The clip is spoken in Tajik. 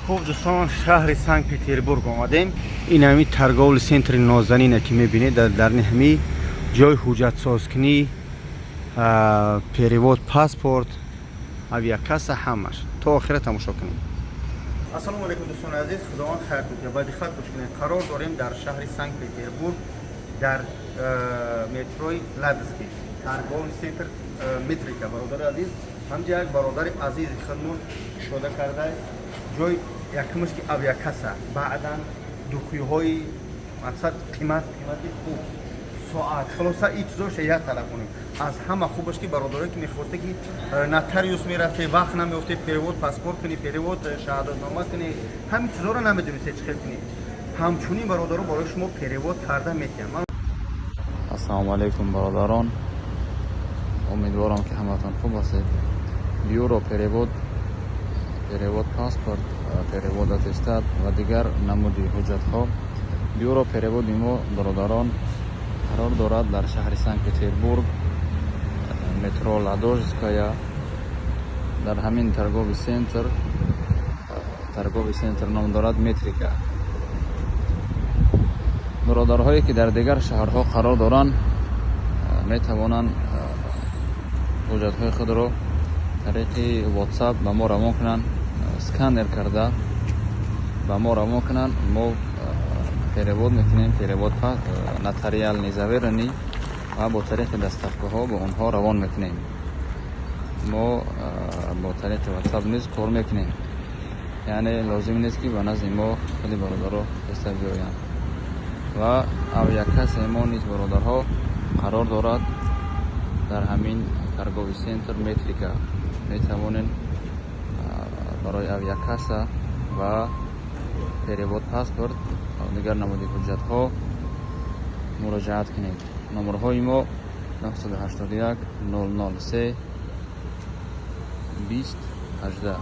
Хуб, дӯстон, шаҳри Санкт Петербург омадем. Ин ҳами торговый центри нозанина, ки мебинед, дар дарни ҳами ҷои ҳуҷҷатсозкунӣ, перевод паспорт, авиакасса, ҳамаш. То охира тамошо кунем. Ассалому алайкум, дӯстони азиз, Худованд хайр кунад. Ба диққат гӯш кунед. Қарор дорем дар шаҳри Санкт Петербург, дар метрои Ладожский, торговый центр Метрика. Бародари азиз, ҳамҷа як бародари азизи худмон кушода карда ҷой. Якумаш ки авиакасса, баъдан духиҳои, мақсад, қимат, қимати хуб, соат, хулоса, ин чизоша як тараф кунем. Аз ҳама хубаш ки бародарое ки мехосте ки нотариус мерафте, вақт намеёфте, перевод паспорт кунӣ, перевод шаҳодатнома кунӣ, ҳамин чизоро намедонисте чӣ хел кунӣ, ҳамчунин бародаро барои шумо перевод карда метиҳам. Ассалому алайкум, бародарон, умедворам, ки ҳаматон хуб ҳастед. Бюро перевод, перевод паспорт, перевод аттестат ва дигар намуди ҳуҷҷатҳо. Бюро переводи мо, бародарон, қарор дорад дар шаҳри Санкт Петербург, метро Ладожская, дар ҳамин торговый центр. Торговый центр ном дорад Метрика. Бародарҳое, ки дар дигар шаҳрҳо қарор доранд, метавонанд ҳуҷҷатҳои худро тариқи WhatsApp ба мо равон кунанд, сканер карда ба мо равон кунанд. Мо перевод мекунем, перевод нотариальный заверенный ва бо тариқи доставкаҳо ба онҳо равон мекунем. Мо бо тариқи WhatsApp низ кор мекунем, яъне лозим нест, ки ба назди мо худи бародаро хеста биёянд. Ва авиакассаи мо низ, бародарҳо, қарор дорад дар ҳамин торговый центр Метрика. Метавонед барои авиакасса ва перевод паспорт, дигар намуди ҳуҷҷатҳо муроҷиат кунед. Номерҳои мо 981 003 20 18.